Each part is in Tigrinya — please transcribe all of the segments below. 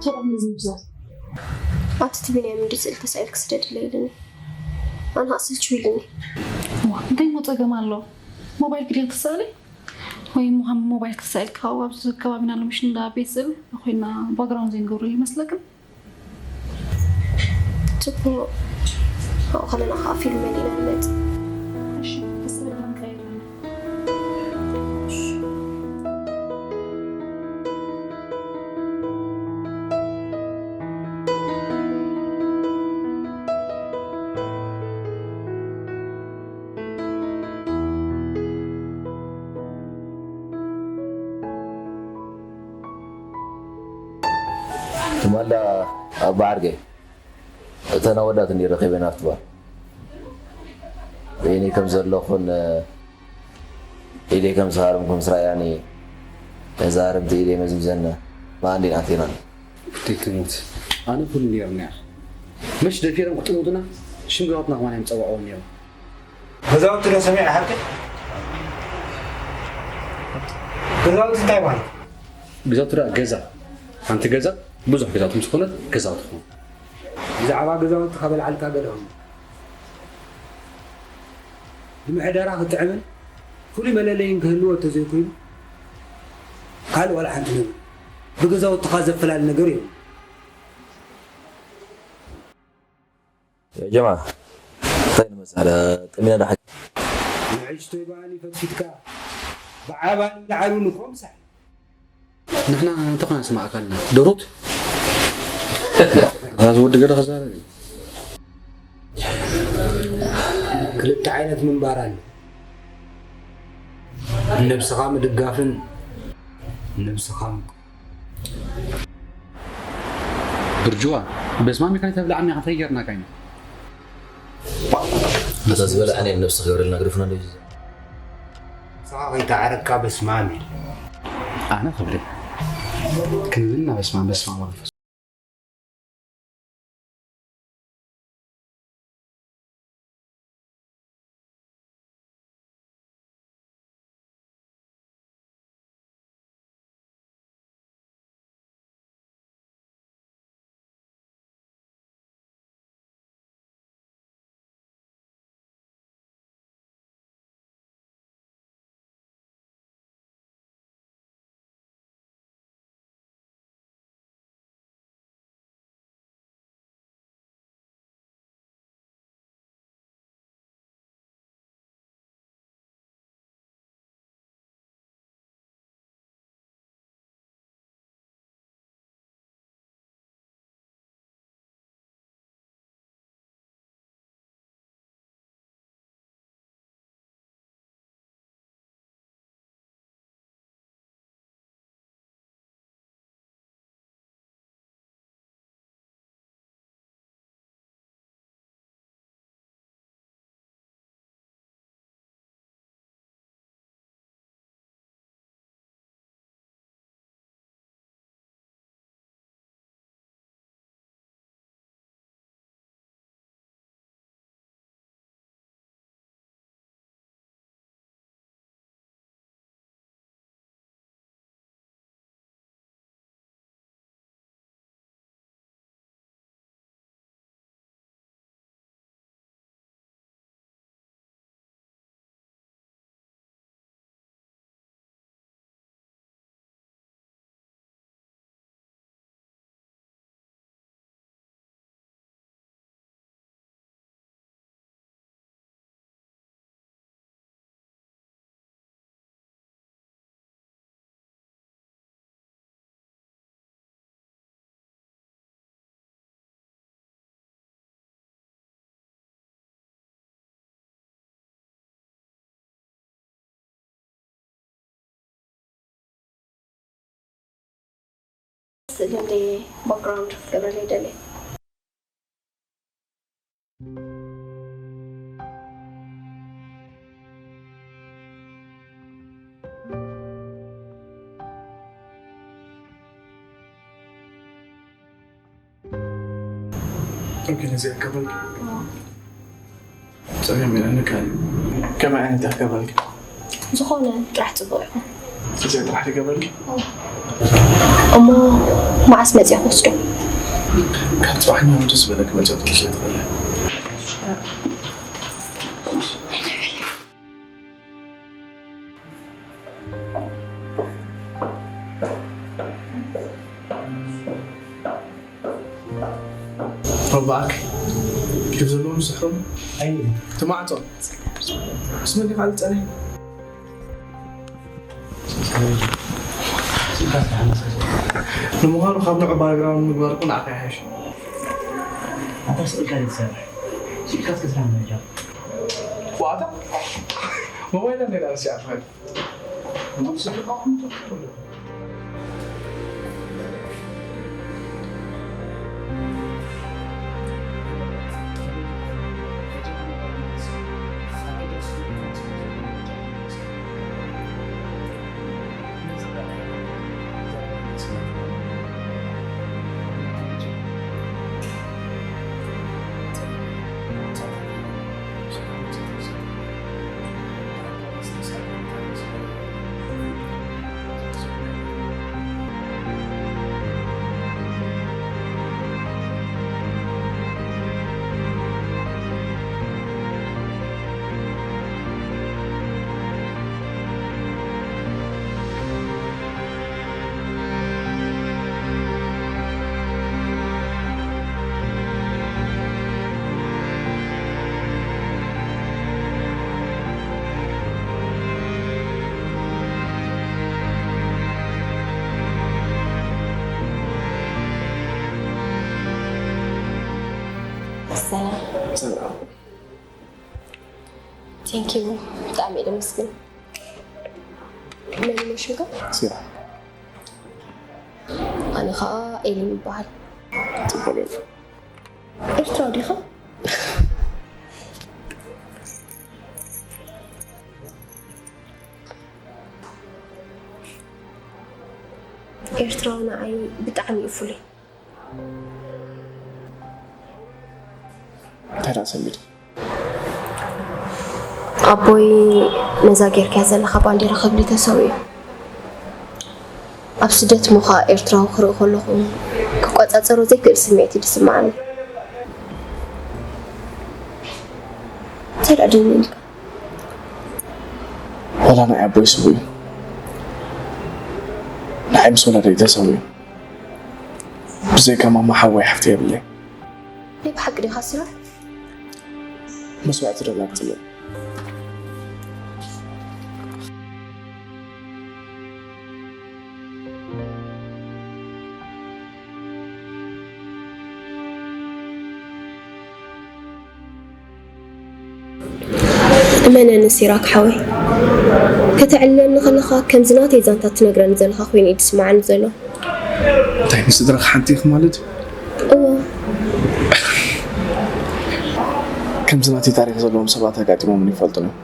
ተረፍ ነዚ ምብዛት። ኣብቲ ቲቪ ናይ ምንዲ ስእሊ ተሳኢልክ ስደድለይ ኢሉኒ። ኣነ ኸኣ ስልችው ኢሉኒ። ዋ እንታይ ሞ ጸገም ኣሎ? ሞባይል ክድያ ትስእሊ? ወይ ሞ ከም ሞባይል ክትስእል ካብኡ ኣብዚ ከባቢና ኣሎ ምሽ እንዳ ቤት ስእሊ ኮይና ባክግራውንድ ዘይንገብረሉ ይመስለክን? ጽቡቕ። ኣብኡ ከለና ከኣ ፊልም መሊእና ንመጽእ። እሺ፣ ተስበልና ንቀይር። ትማል ደኣ ኣብ ባዕርገ እተን ኣወዳት እንዲ ረኺበን ኣብቲ ባር በይነይ ከም ዘለኹን ኢደይ ከም ዝሃረምኩ ምስ ረኣያኒ ነዛ ሃረምቲ ኢደይ መዝምዘና መኣንዲን ኣቲናኒ። ውደይ ትሙት ኣነ ኩሉ ነይርና እያ። መሽ ደፊሮም ክጥምቱና ሽም ገዛውትና ከማን እዮም ዝጸውዕዎም ነይሮም። ገዛውቲ ዶ ሰሚዐ ሓቂ? ገዛውቲ እንታይ ማለት? ገዛውቲ ደኣ ገዛ ሓንቲ ገዛ ብዙሕ ገዛውቲ ምስ ኮነት ገዛውቲ ትኾን። ብዛዕባ ገዛውቲ ካብ ኣልዓልካ ገለ እሞ ንምሕደራ ክጥዕምን ፍሉይ መለለይን ክህልዎ እንተዘይኮይኑ ካልእ ዋላ ሓንቲ ነገር ብገዛውትኻ ዘፈላሊ ነገር የብሉን። ጀማ እንታይ ንመሳለ ጠሚና ዶ ሓቂ ንዕሽቶይ ባኒ ፈትፊትካ ብዓባን ብዓሉን ኮምሳሕ ንሕና እንተኾና ስማዕ ኣካልና ደሩት እዚ ወዲ ገለ ክዛረብ እዩ። ክልተ ዓይነት ምንባር ኣሎ። ነብስኻ ምድጋፍን ነብስኻ ምቅ- ብርጅዋ በስማሚ ካይተብልዓኒ ከፈየርና ካይና እዛ ዝበልዐን እየን ነብሲ ክገብረልና ግደፉና እንደ ንስኻ ከይተዓረቅካ በስማም የለን። ኣነ ክብሪ ክንብልና በስማም በስማም መንፈስ ስእሊ እንደ ባክግራውንድ ክትገብረለይ ደልየ። ኦኬ፣ ነዚኣ ከበልኪ ጸገም የለን። ከመይ ዓይነት እያ ከበልኪ? ዝኾነ ጥራሕ ጽቡቕ ይኹን። እዚኣ ጥራሕ ትገበልኪ? እሞ መዓስ መፂኣ ክወስዶ? ካብ ፅባሕ ንዮም ደስ ዝበለክ መፂኣ ትወስዶ ትኽእል። ረባዕክ ክብ ዘለዎም ስሕሮም ኣይ ትማዕጾ ስመ ዲኻ ልጸነ ንምዃኑ ካብ ንዑ ባክግራውንድ ምግባር እኮ ንዓኻ ይሓይሽ። ኣታ ስእልካ ድትሰርሕ ስኢልካ እስከ ስራሕ ምርጃ ዋታ ሞባይላ እንዴት ኣረሲዓ ትኸድ ሰላም። ሰላም። ቴንኪዩ ብጣዕሚ እየ ደመስግን። መን ይመስልካ? ሲራ። ኣነ ኸኣ ኤሊን ይበሃል። ጽቡቕ። ኤርትራዊ ዲኻ? ኤርትራዊ ንዓይ ብጣዕሚ እዩ ፍሉይ። እንታይ ደኣ ሰሚዒ? ኣቦይ ነዛ ጌርካያ ዘለኻ ባንዴራ ክብሊ ተሰዊኡ። ኣብ ስደት እሞ ኸኣ ኤርትራዊ ክርኢ ከለኹ ክቆጻጸሮ ዘይክእል ስምዒት እዩ ዝስምዓኒ። እንታይ ደኣ ደይኑ ኢልካ? ዋላ ናይ ኣቦይ ስውእ እዩ። ንዓይ ምስ ወለደይ ተሰዊኡ። ብዘይካ ማማ ሓወይ ሓፍተይ የብለይ። ናይ ብሓቂ ዲኻ ስራሕ? መስዋእቲ ደላግጽ እየ። እመነኒ ሲራክ ሓወይ፣ ከተዕልለኒ ከለኻ ከምዚ ናተይ ዛንታ ትነግረኒ ዘለኻ ኮይኑ እዩ ዝስምዓኒ ዘሎ። እንታይ ንስድራኽ ሓንቲ ኢኺ ማለት? እወ። ከምዚ ናተይ ታሪኽ ዘለዎም ሰባት ኣጋጢሞምን ይፈልጡን እዮም።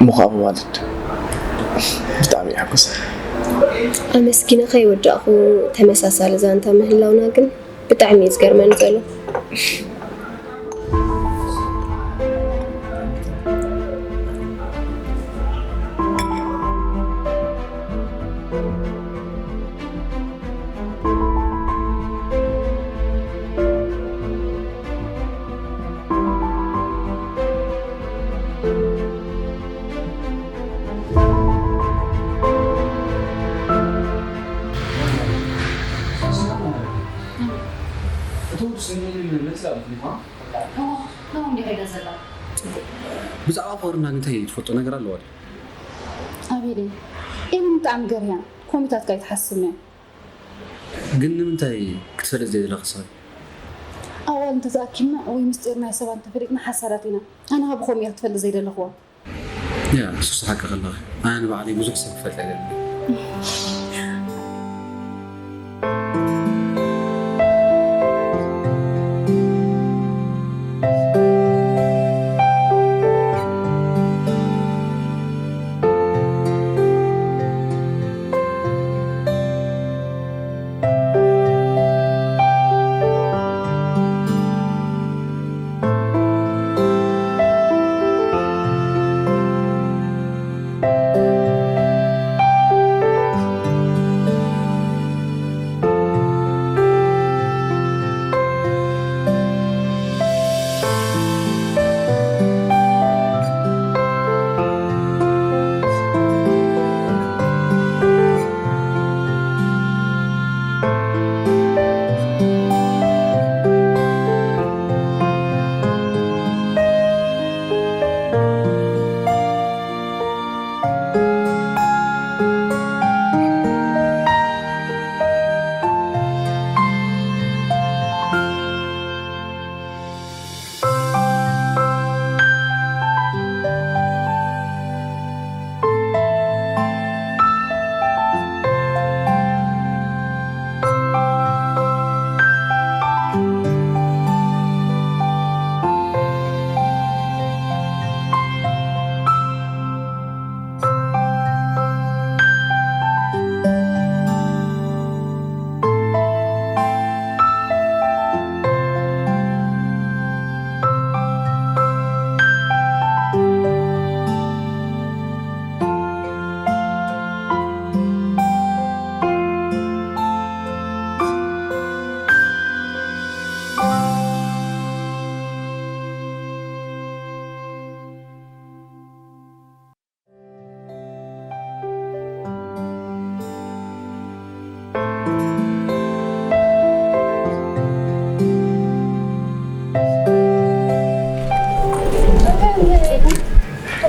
እሞ ኸኣ ብዋልድ ብጣዕሚ እየ ሕጉስ። ኣመስጊነ ከይወዳእኹ ተመሳሳሊ ዛንታ ምህላውና ግን ብጣዕሚ እዩ ዝገርመኒ ዘሎ። እቲ ወዲ ሰሚኒ ምልስ ኣብ ፊልማ? እዋ፣ ናው እንዲኻ ኢለ ዘላ። ብዛዕባ ፍቕርና እንታይ ትፈልጦ ነገር ኣለዋ ድዩ? ኣቤለይ፣ ኤሚ ብጣዕሚ ገርህያ፣ ኮሚታትካ ኣይትሓስብን እያ። ግን ንምንታይ ክትፈልጥ ዘይደለኻ ሰብ? ኣዋል እንተተኣኪብና ወይ ምስጢር ናይ ሰባት እንተፈሊጥና ሓሳዳት ኢና። ኣነ ካብ ብኸምኡ እያ ክትፈልጥ ዘይደለኽዋ። ያ፣ ንሱስ ሓቂ ከለኺ። ኣነ ንባዕለይ ብዙሕ ሰብ ክፈልጥ ኣይደልን።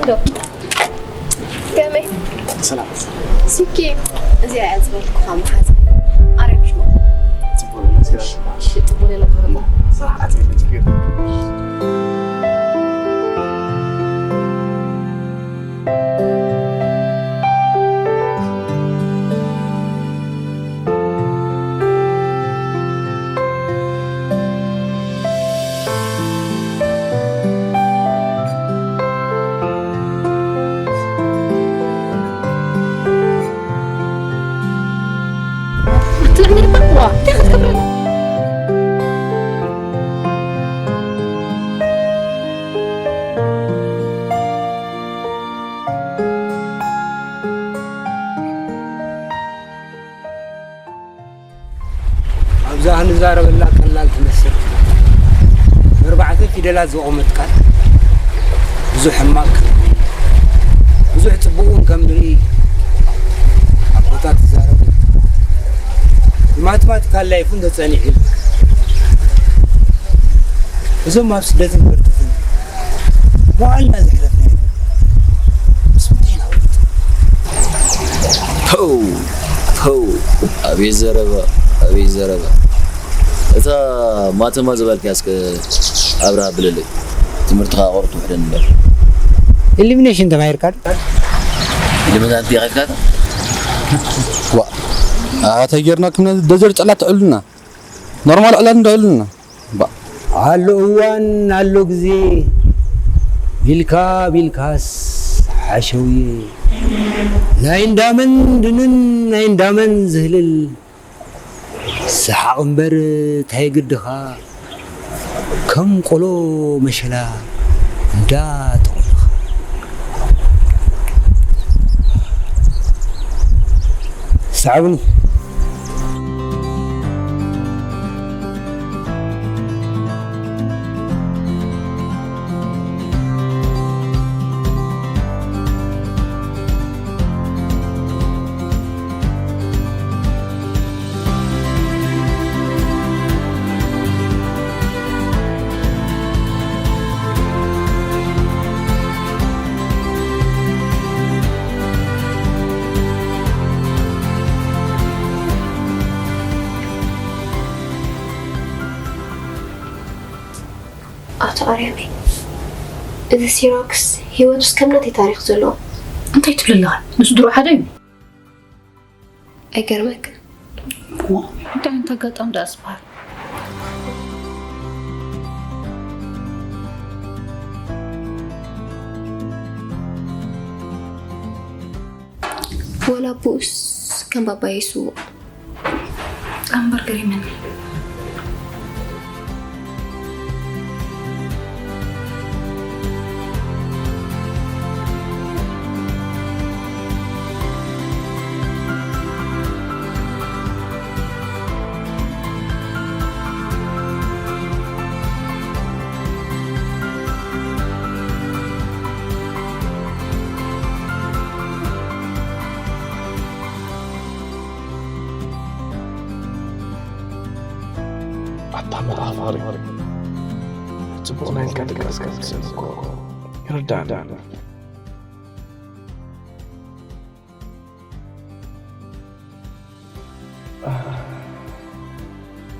ዶ? ከመይ? ሰላም። ሲኪ፣ እዚኣ እያ ዝበልኩኻ መሓዛ። ኣረግሽ ሞ? ጽቡቕ፣ መስገን። እሺ፣ ጽቡቕ ኢለ ክብረላ። ስራሕ ዓጽየ መጺእ። ኣብዛ ክንዛረበላ ቀላል ትመስል፣ ብኣርባዕተ ፊደላት ዝቖመት ቃል፣ ብዙሕ ሕማቕ፣ ብዙሕ ጽቡቕ እውን ከም ንርኢ ኣቦታት ይዛረቡ። ብማትማቲካል ላይፍ እውን ተጸኒዑ እዩ። እዞም ኣብ ስደትን ብርተትን መዋዕልና ዘሕለፍናዮ ምስ ምንታይ ኢና ውዒልና? ፐው፣ ፐው፣ ኣቤት ዘረባ፣ ኣቤት ዘረባ። እታ ማተማ ዝበልካያ እስከ ኣብርሃ ብለለይ። ትምህርትኻ ኣቑርጥ ውሕደን እምበር። ኢሊሚኔሽን ተማሂርካ ዶ? ኢሊሚናንቲ ከፊልካ ዶ? ዋ፣ ኣታ ጌርና ክምና ደዘር ጸላት ትዕሉና። ኖርማል ዕላል እንዳውልና። ባ ኣሎ እዋን ኣሎ ግዜ፣ ቢልካ ቢልካስ ሓሸውየ። ናይ እንዳመን ድንን ናይ እንዳመን ዝህልል፣ ሰሓቕ እምበር ታይ ግድኻ፣ ከም ቆሎ መሸላ እንዳጠቖልኻ። ሰዓብኒ። ኣቶ ኣርያመይ፣ እዚ ሲራክስ ህይወቱስ ከም ናተይ ታሪኽ ዘለዎ። እንታይ ትብል ኣለኻ? ንሱ ድሮ ሓደ እዩ። ኣይገርመክን? ዋ፣ እንታይ ዓይነት ኣጋጣሚ ደኣ ዝበሃል? ወላ ብኡስ ከም ባባየ ይስውእ። እምበር ገሪመኒ። ኣታ መልኣኽ ፍቕሪ፣ ጽቡቕ ናይ ኢልካ ደቀስካ ትስእን እኮ ይርዳእኒ።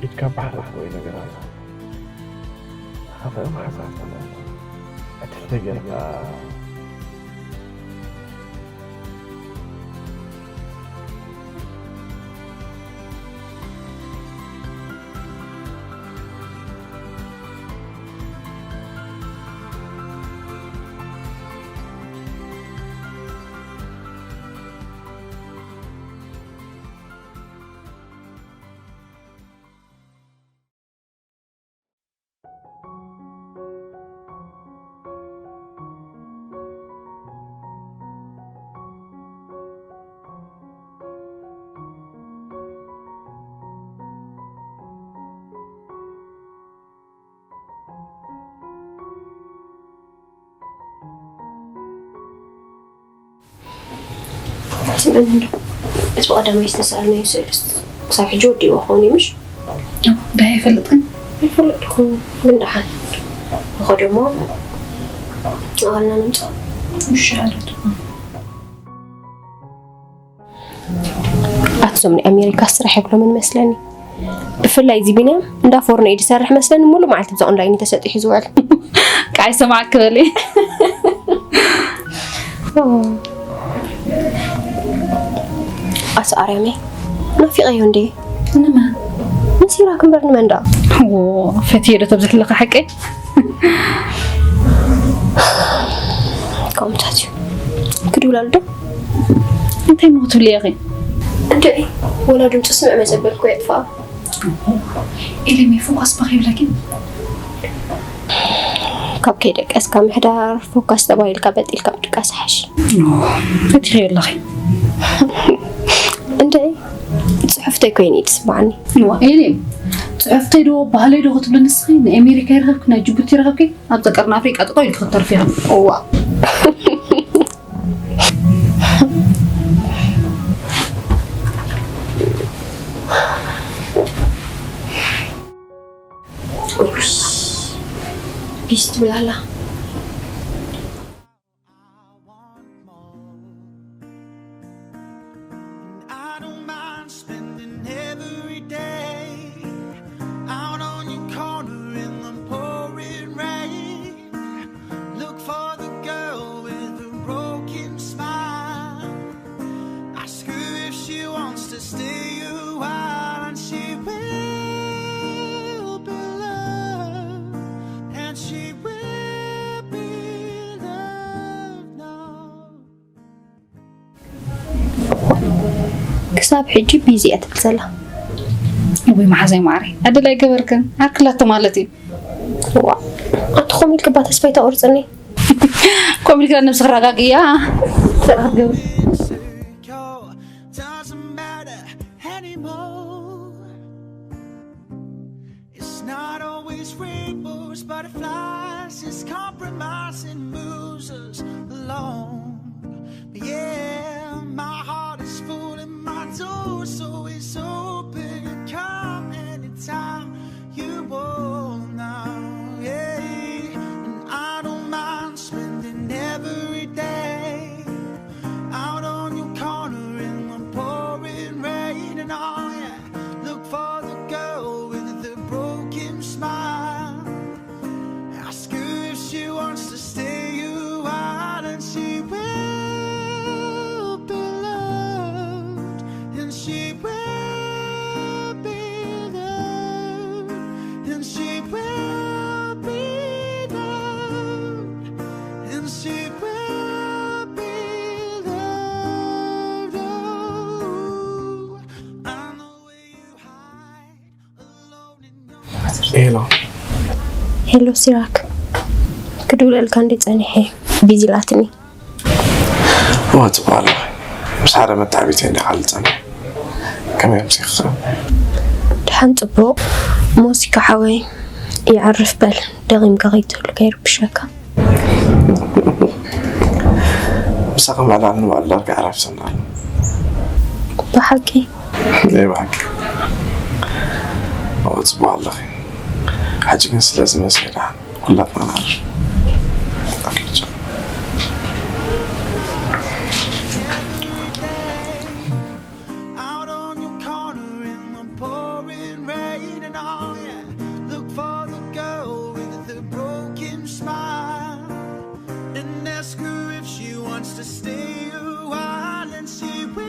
ኢድካ ባሕሪ ወይ ነገራት፣ ተኻፍአ መሓዛ ትኾነ። እቲ ነገር ከኣ ስምዕኒ እንዶ፣ እቲ ብቐዳማይ ዝተሳእልናዮ ስእልስ ክሳብ ሕጂ ወዲእዎ ክኸውን እዩ፣ ምሽ? እዎ፣ እንታይ ኣይፈልጥን? ኣይፈለጥኩን፣ ግን ደሓን። ንኸዶ እሞ፣ ንቓልና ንምጻእ። ውሻ ኣለት። ኣትዞም ናይ ኣሜሪካ ስራሕ የብሎምን መስለኒ። ብፍላይ እዚ ቢንያም እንዳ ፎርኖ እዩ ዝሰርሕ መስለኒ፣ ሙሉ መዓልቲ ብዛ ኦንላይን እዩ ተሰጢሑ ዝውዕል። ቃይ ሰማዕ ክበል። ኣቶ ኣርያመይ ናፊቐዮ እንዴ? ንመን? ንሲራክ እምበር ንመን ደኣ? ፈትየ ዶ ተብዝሕልካ ሓቀይ? ከምታት እዩ። ክድውላሉ ዶ? እንታይ ሞ ክትብሊ ኢኺ? እንድዒ፣ ወላ ድምፁ ስምዕ መዘበልኩ የጥፍኣ። ኤሌሚ ፎካስ ባኺ ይብለኪ። ካብ ከይደቀስካ ምሕዳር ፎካስ ተባሂልካ በጢልካ ምድቃስ ሓሽ። ፈቲኺ ኣለኺ። እንድዒ፣ ፅሑፍተይ ኮይኑ እዩ ዝስምዓኒ። ዋ ኤሌም፣ ፅሑፍተይ ዶ ባህለይ ዶ ክትብሊ ንስኺ? ናይ ኣሜሪካ ይረኸብኪ፣ ናይ ጅቡቲ ይረኸብኪ፣ ኣብዛ ቀርኒ ኣፍሪቃ ጠጠው ኢልኪ ክትተርፊ ኢኺ። እዋ። ቢስ ትብል ኣላ። I don't mind spending every day out on your corner in the pouring rain. Look for the girl with a broken smile. Ask her if she wants to stay a while, and she will be loved, and she will be loved now. ክሳብ ሕጂ ቢዚ እያ ትብል ዘላ። ወይ መሓዛይ ማዕረይ ኣደላይ ገበርክን ኣክላቶ ማለት እዩ። ዋ፣ ኣቲ ኮም ኢልክባ ተስፋ ይተቁርፅኒ። ኮም ኢልክላ ነብስኺ ረጋግእያ። Insecure doesn't matter anymore. It's not always rainbows, butterflies, it's compromise and moves us along. But yeah, my heart is full and my door's always open. Come anytime you want now, yeah. And I don't mind spending every day out on your corner in the pouring rain, and oh yeah, look for the girl with the broken smile. Ask her if she wants to stay a while, and she will be loved, and she will be loved, and she will be loved, and she will be loved. Oh, I know where you hide alone in your ሄሎ፣ ሄሎ ሲራክ፣ ክድውለልካ እንደ ጸኒሐ ቢዚ ላትኒ። እዋ ጽቡቕ ኣለኹ። ምስ ሓደ መተዓቢተይ እንደ ቃል ጸኒሐ። ከመይ ኣምሲኻ? ደሓን ጽቡቕ። ሞሲካ ሓወይ፣ ይዕርፍ በል፣ ደቒምካ ከይትህሉ ከይርብሸካ። ምሳኺ ምዕላል ንባዕሉ ዳርጋ ዕረፍትና ኣሎ። ብሓቂ? እየ ብሓቂ። እዋ ጽቡቕ ኣለኺ። ሕጂ ግን ስለ ዝመሰለ ደሓን ኩላትና ንዓርፍ። ኦኬ፣ ቻው። Out on your corner in the pouring rain, and oh yeah, look for the girl with the broken smile, and ask her if she wants to stay a while, and she will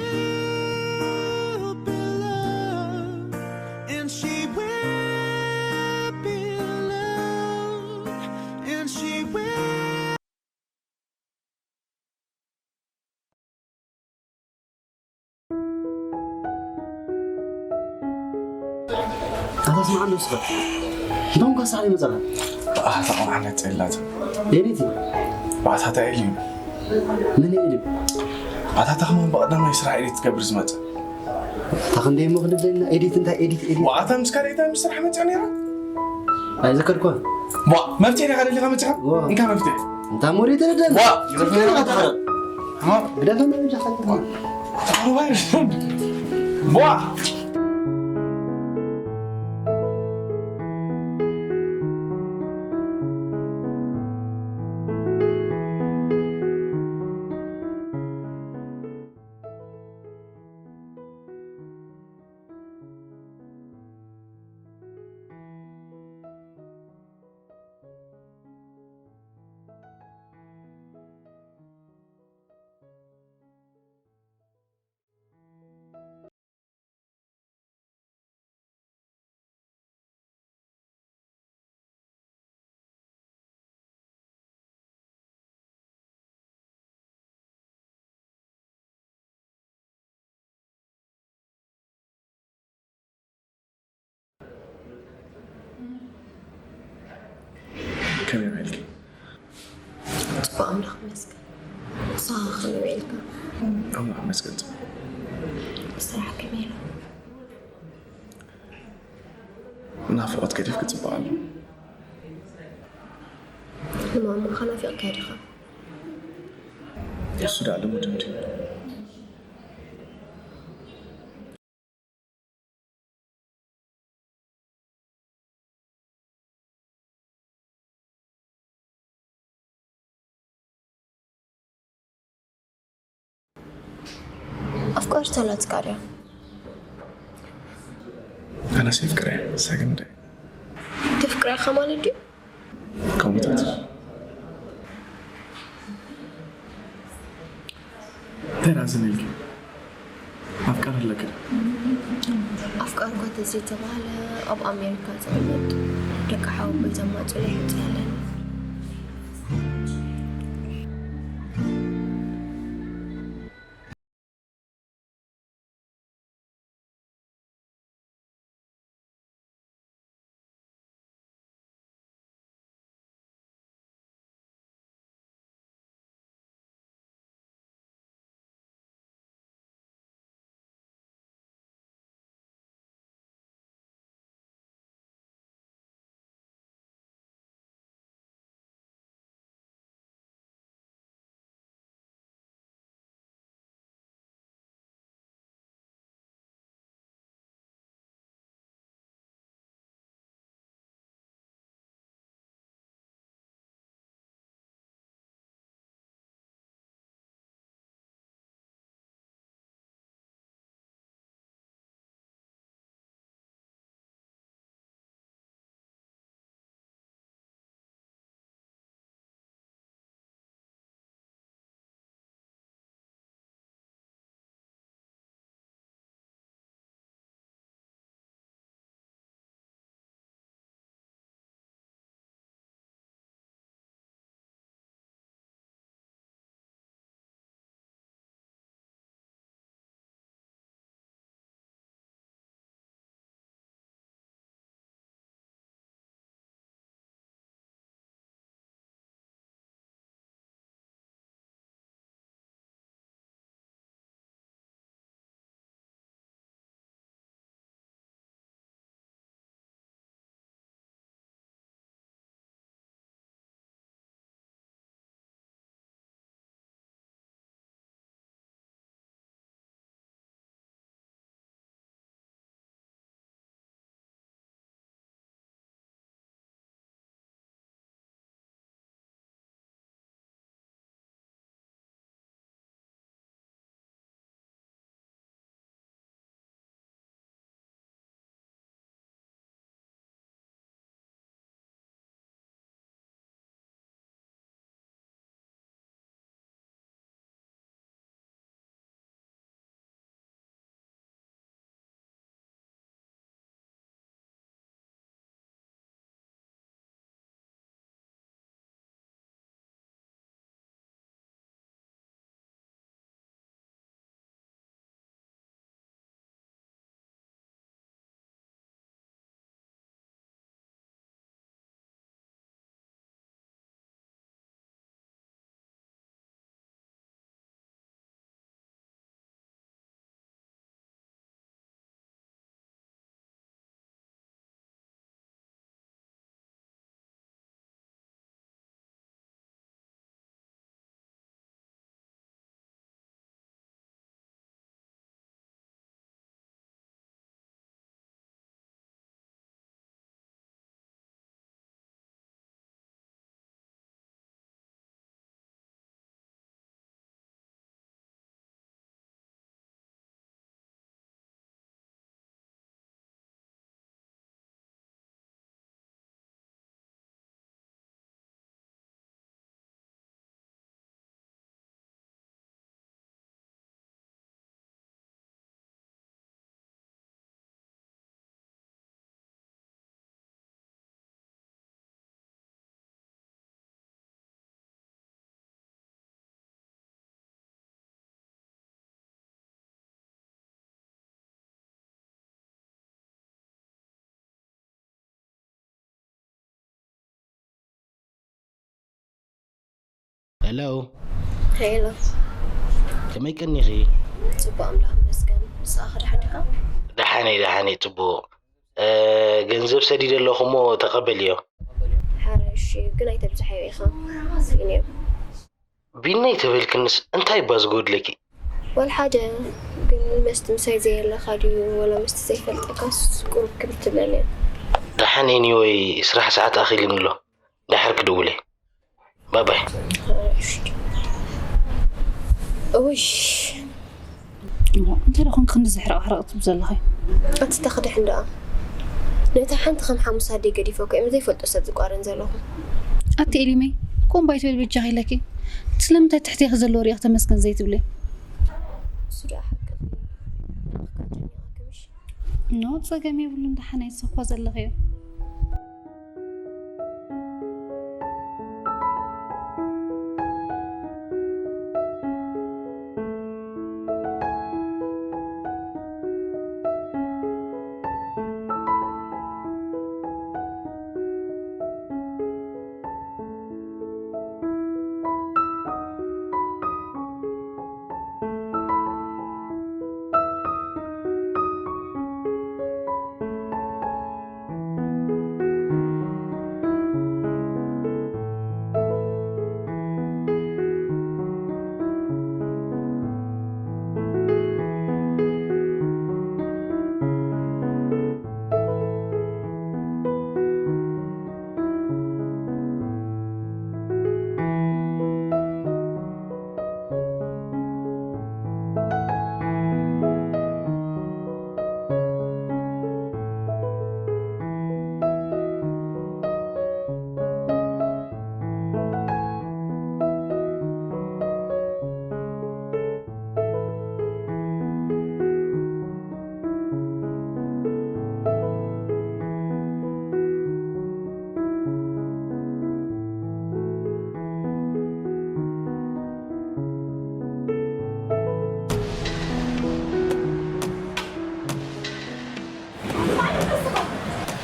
be loved, and she will be loved, and she will. ኣታ ስምዓ እንዶ ስኻ እንቶም ካሳዕ ይመጸኻ ኣታ ቆማዕነት የላት ኤዲት ባታታ ኤልዩ ምን ኤዲት ኣታ ተኽማን ብቐዳማይ ስራሕ ኤዲት ትገብር ዝመጸ ኣታ ክንደይ እሞ ክንደና ኤዲት እንታይ ኤዲት ኤዲት ዋኣታ ምስ ካልኤታ ምስ ስራሕ መጸ ነይራ ኣይዘከርኳ ዋ መፍትሒ ዲኻ ደሊኻ መጺኻ ዋ። እንካ መፍትሒ እንታ ሞሪ ተረዳን ዋ ግደፈና በጃኻ ዋ ግደፈና በጃኻ ዋ ከመይ ውዒልኪ? ጽቡቕ ኣምላኽ ይመስገን። ንስኻ ከመይ ውዒልካ? ኣምላኽ ይመስገን ጽቡቕ። ስራሕ ከመይ ኣሎ? ናፍቖት ገዲፍኪ ጽቡቕ ኣሎ። ንማማኻ ናፊቕካያ ዲኻ? እሱ ደኣ ልሙድ እንድዩ። ኣፍቃሪት ኣላትካ ድያ? ኣነስ የፍቅረ፣ ንሳ ግን እንታይ? ተፍቅራ ኢኻ ማለት ድዩ? ከምኡታት እንታይ ደኣ ዝን ኢልኪ? ኣፍቃሪ ኣለኪ ዶ? ኣፍቃሪ እኳ ተዘይተባህለ ኣብ ኣሜሪካ ዝቕመጥ ደቂ ሓወቦይ ዘማፅሎ ይወፅእ ኣለና። ሄሎ፣ ሄሎ፣ ከመይ ቀኒኺ? ጽቡቕ ኣምላኽ ይመስገን። ንስኻ ከ ደሓን ዲኻ? ደሓነይ ደሓነይ፣ ጽቡቕ። እ፣ ገንዘብ ሰዲደ ኣለኹ እሞ ተቐበልዮ። ሓራይ፣ እሺ፣ ግን ኣይተብዝሓዮ ኢኻ። ስኢንዮ። ቢነይ ተበልክንስ እንታይ እባ ዝጎድለኪ? ዋላ ሓደ፣ ግን መስቲ ምሳይ ዘየለኻ ድዩ ወላ መስቲ ዘይፈልጠካስ ቁሩብ ክብድ ትብለኒ እያ። ደሓን፣ ኤኒወይ፣ ስራሕ ሰዓት ኣኺሉኒ ኣሎ። ደሓር ክድውል እየ። ባይ ባይ። እውይ፣ እንታይ ደኾን ክንዲ ዝሕረቕ ሕረቕ ትብ ዘለኸ? ኣቲ ተኽድሕን ደኣ ነታ ሓንቲ ከም ሓሙስ ኣደይ ገዲፈ እኮ እየ ምስ ዘይፈልጦ ሰብ ዝቋረን ዘለኹ። ኣቲ ኤሊመይ፣ ኮምባይ ትብል በጃኺ ኢለኪ። ስለምንታይ ትሕቴኺ ዘለዎ ሪኢኽ ተመስገን ዘይትብሊ? እሱ ደኣ ሓቂ ኖ፣ ጸገም የብሉን፣ ደሓን እየ፣ ንስኺ እኳ ዘለኽዮ።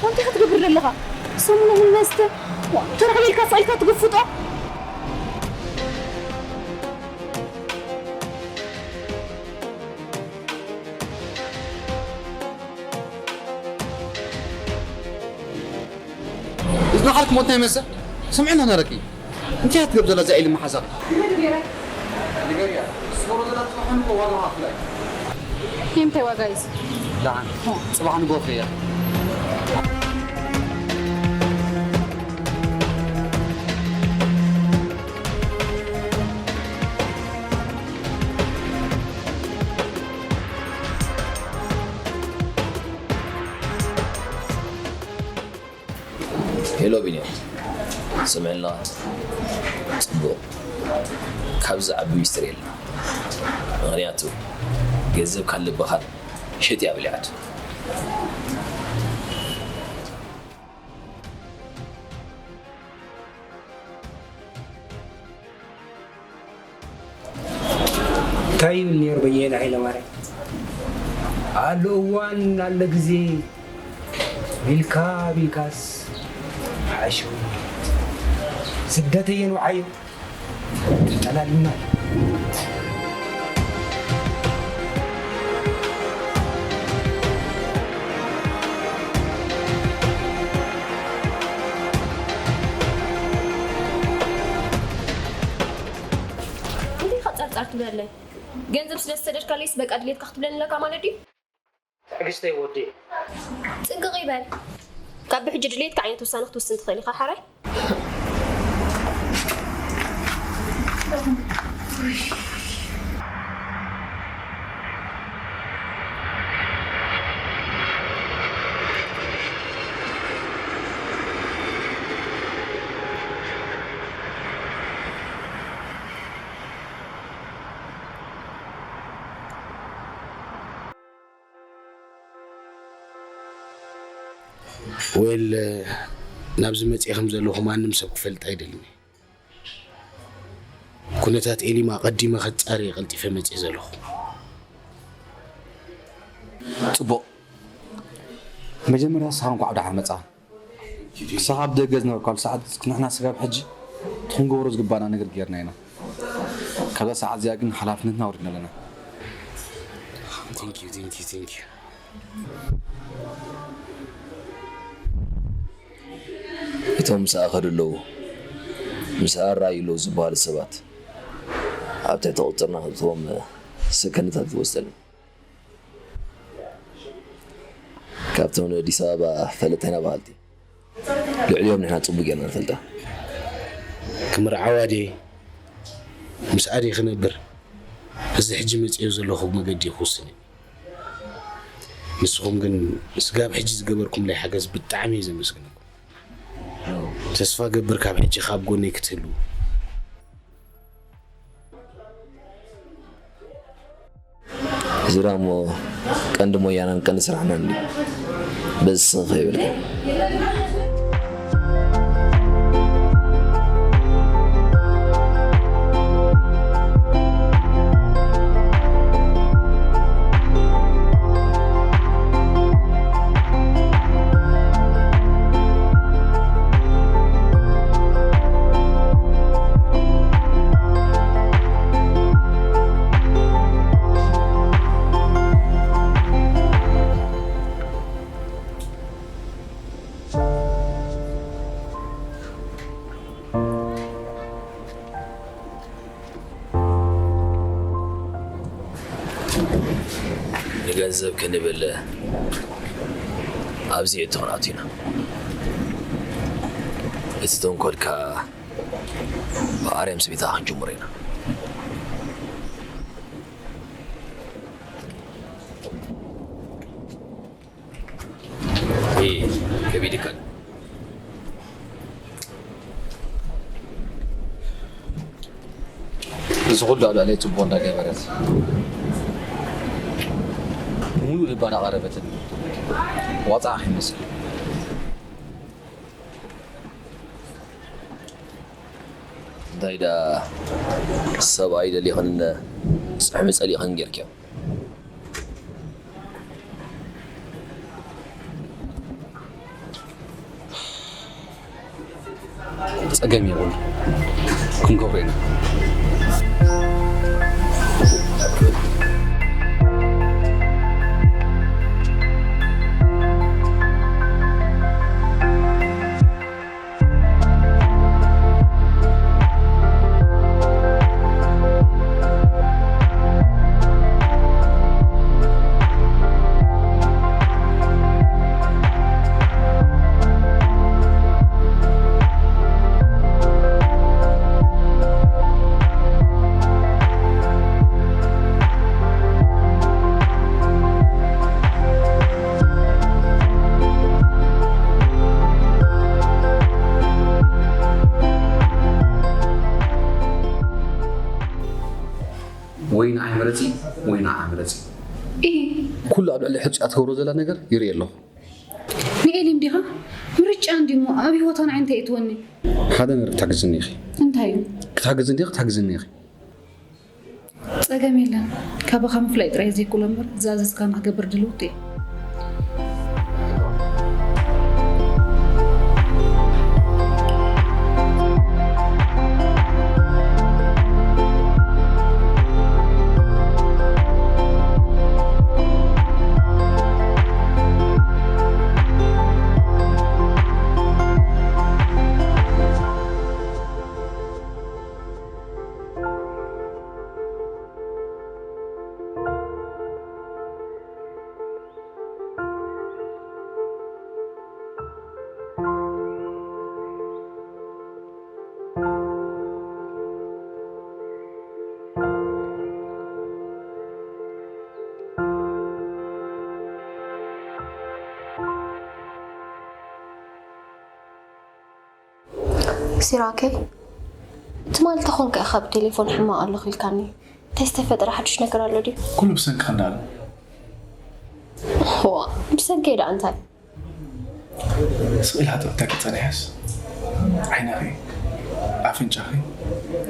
እንታይ ክትገብር ዘለኻ? ሰሙኑ እውን መስተ ተረኽበ ኢልካ ሳኢልካ ትግፍጦ። እዝና ሓልክ ሞት ናይ መሰ ስምዕና ነረኪ እንታይ ትገብ ዘላ እዛ ኢሊ መሓዛኺ ንገርያ ስሮ ዘላ ጽባሕ ንጎ ዋጋ ሃፍላይ ይምታይ ዋጋ ይዝ ደሓን ጽባሕ ንጎ ፍያ ሄሎ ቢንያም፣ ስምዕና ጽቡቕ፣ ካብዚ ዓቢ ሚስጥር የለን። ምኽንያቱ ገንዘብ ካብ ልብኻን ሸጥ እያ ብሊዓቶ። እንታይ ይብል ነይሩ በየነ ሃይለማርያም ኣሎ እዋን ኣሎ ግዜ ቢልካ ቢልካስ ሓሸው ስደተየን ወዓዮ ጠላሊና እንታይ ኢኻ ጸርጸር ትብለለይ? ገንዘብ ስለ ዝሰደድካለይስ በቃ ድሌትካ ክትብለኒ ኣለካ ማለት ድዩ? ትዕግስተይ ወዲ። ጥንቅቕ ይበል። ካብ ብሕጂ ድሌትካ ዓይነት ውሳነ ክትውስን ትኽእል ኢኻ ሓራይ? ወል ናብዚ መፅእ ከም ዘለኹ ማንም ሰብ ክፈልጥ ኣይደልን። ኩነታት ኤሊማ ቀዲመ ከፃርየ ቀልጢፈ መፅእ ዘለኹ። ጽቡቕ። መጀመርያ ንስኻ እንኳዕ ደሓን መጻ። ንስኻ ኣብ ደገ ዝነበርካሉ ሰዓት ንሕና ስጋብ ሕጂ እቲ ክንገብሮ ዝግባና ነገር ጌርና ኢና። ካብዛ ሰዓት እዚኣ ግን ሓላፍነትና ኣውሪድና ኣለና። Thank you, thank you, thank you። እቶም ምሳኣ ከዱ ኣለዉ፣ ምሳኣ ኣረኣዩ ኣለዉ ዝበሃሉ ሰባት ኣብ ትሕቲ ቁፅፅርና ክእትዎም ሰከንድታት ዝወስደልና። ካብቶም ንኣዲስ ኣበባ ፈለጥታይና በሃልቲ ልዕሊኦም ንሕና ፅቡቅ ጌርና ንፈልጣ። ክምርዓዋ ድየ ምስኣ ድየ ክነብር፣ እዚ ሕጂ መፂኦ ዘለኹ መገዲ ክውስን እዩ። ንስኹም ግን ስጋብ ሕጂ ዝገበርኩምለይ ሓገዝ ብጣዕሚ እየ ዘመስግነኩም። ተስፋ ገብር ካብ ሕጂ ካብ ጎነይ ክትህልዉ። እዚ ደኣ እሞ ቀንዲ ሞያናን ቀንዲ ስራሕናን እዩ። በዚ ስኽ ይብልካ። ንገንዘብ ክንብል ኣብዚ እቶን ኣቲና። እቲ ተንኮል ከኣ ብኣርያም ስቢታ ክንጅምሮ ኢና። እ፣ ከቢድካ። እዚ ኩሉ ኣብ ልዕለይ ጽቡቕ እንዳገበረት፣ ሙሉእ ልባ እንዳቐረበትን ዋጻ ከይመስል። እንታይ ደኣ ሰብኣይ ደሊኽን ጽሕሚ ጸሊኽን ጌርክዮ? ጸገም የብሉ፣ ክንገብሮ ኢና። ወይ ንዓይ ምረጺ ወይ ንዓኣ ምረጺ። ኢ። ኩሉ ኣብ ልዕሊ ሕጹያ ትገብሮ ዘላ ነገር ይርኢ ኣለኹ። ንኤሊም ዲኻ? ምርጫ እንዲሞ ኣብ ህይወታ ንዓይ እንታይ እትወኒ? ሓደ ነገር ክትሕግዝኒ ኢኺ። እንታይ እዩ? ክትሕግዝኒ ዲኺ? ክትሕግዝኒ ኢኺ። ጸገም የለን። ካባኻ ምፍላይ ጥራይ ዘይኮነ እምበር፣ ዝኣዘዝካኒ ክገብር ድልውቲ እየ። ሲራከይ፣ ትማሊ ተኾንካ ኢኻ ብቴሌፎን ሕማቕ ኣለኹ ኢልካኒ። እንታይ ዝተፈጥረ ሓድሽ ነገር ኣሎ ድዩ? ኩሉ ብሰንክኻ እንዳለ። ዋ፣ ብሰንከይ ደኣ እንታይ? ስቕ ኢልካ ጥርታ ክጸንሐስ፣ ዓይንኺ፣ ኣፍንጫኺ፣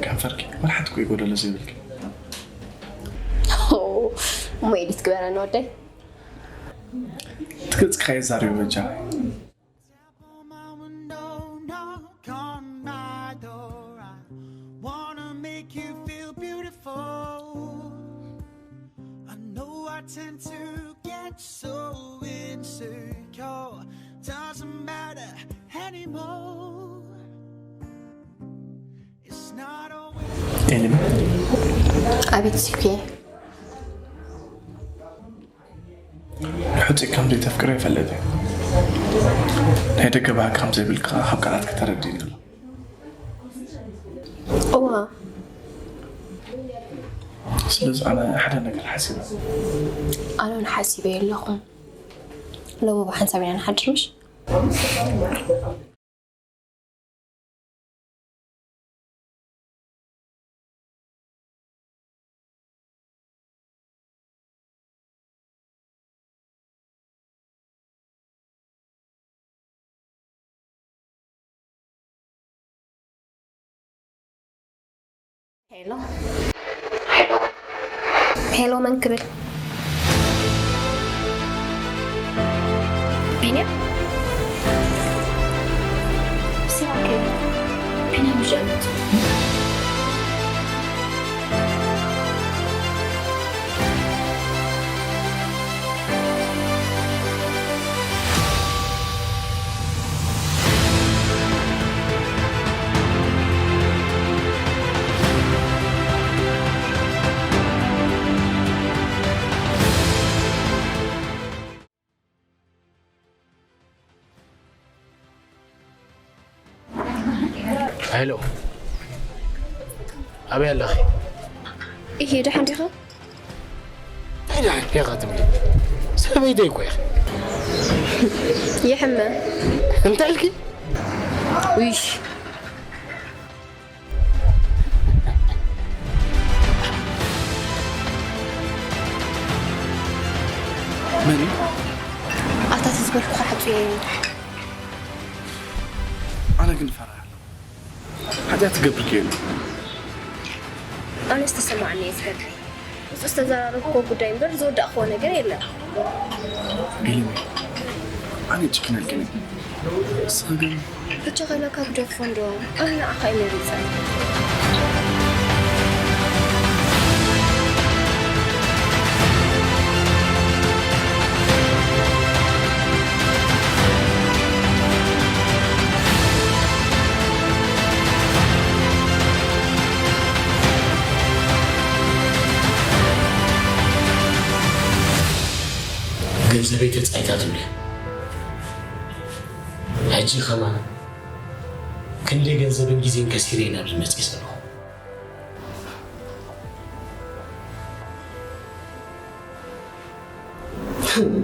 ከንፈርኪ፣ ወላ ሓንቲ እኮ ይጎደሎ ዘይብልኪ። ኦ፣ እሞ ኤዲት ግበረኒ ወደይ። እቲ ገጽካ የዛርብ በጃ። Tap on my window, knock on my door. I wanna make you feel beautiful. Tend to get so insecure. Doesn't matter anymore. It's not always. ኤልም፣ ኣቤት ሲኩዬ። ሕጹይ ከም ዘይተፍቅሮ ይፈልጥ እየ። ናይ ደገ ባህጊ ከም ዘይብልካ ካብ ቃላት ከተረድእኒ ኣሎ። እዋ ስለዚ ኣነ ሓደ ነገር ሓሲበ። ኣነ እውን ሓሲበ ኣለኹ። ሎሚ ብሓንሳብ ኢና ንሓድር ምሽ? ሄሎ ሄሎ፣ መን ክብል? ቢንያም? ሲራክ፣ ቢንያም ይሻሉት። ሄሎ፣ ኣበይ ኣለኺ? እሄ፣ ደሓን ዲኻ? እንታይ ደሓን ኢኻ ትብሊ? ሰበይተይ እኮ ኢኺ። ይሕመ። እንታይ ኢልኪ? ውይሽ። መን እዩ? ኣታ እቲ ዝበልኩኻ ሓጹየ እዩ። ኣነ ግን እፈርሕ ኣለኹ። ሓጢኣት ትገብር ከየለ። ኣነ ዝተሰማዓኒ እየ ዝፈርሕ። ምስኡ ዝተዘራረብክዎ ጉዳይ እምበር ዝወዳእክዎ ነገር የለን። ኤልሚ፣ ኣነ ጭክነልክን እየ። ንስኺ ግን ብቻ ከለካ ግደፎ እንዶ፣ ኣነ ንዓኻ እየ መሪጸ። ገንዘበይ ተጻይታ ትብሊ። ሕጂ ከማን ክንደይ ገንዘብን ግዜን ከሲረ ኢና ኣብዚ መጽእ ዘለኹ።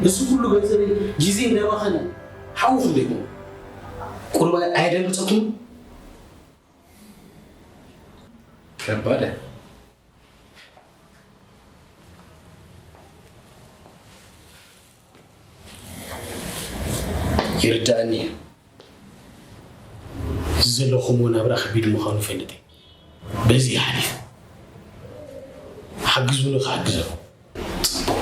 እዚ ኩሉ ገንዘበይ ግዜ እንዳባኸነ ሓዊ ክንደይ ቁሩብ ኣየደንግጸኩም? ከባድ። ይርዳእኒ እዩ። እዚ ዘለኹምዎ ናብራ ከቢድ ምዃኑ እፈልጥ እየ። በዚ ይሓሊፍ። ሓግዙኒ ክሓግዘኩም። ጽቡቕ።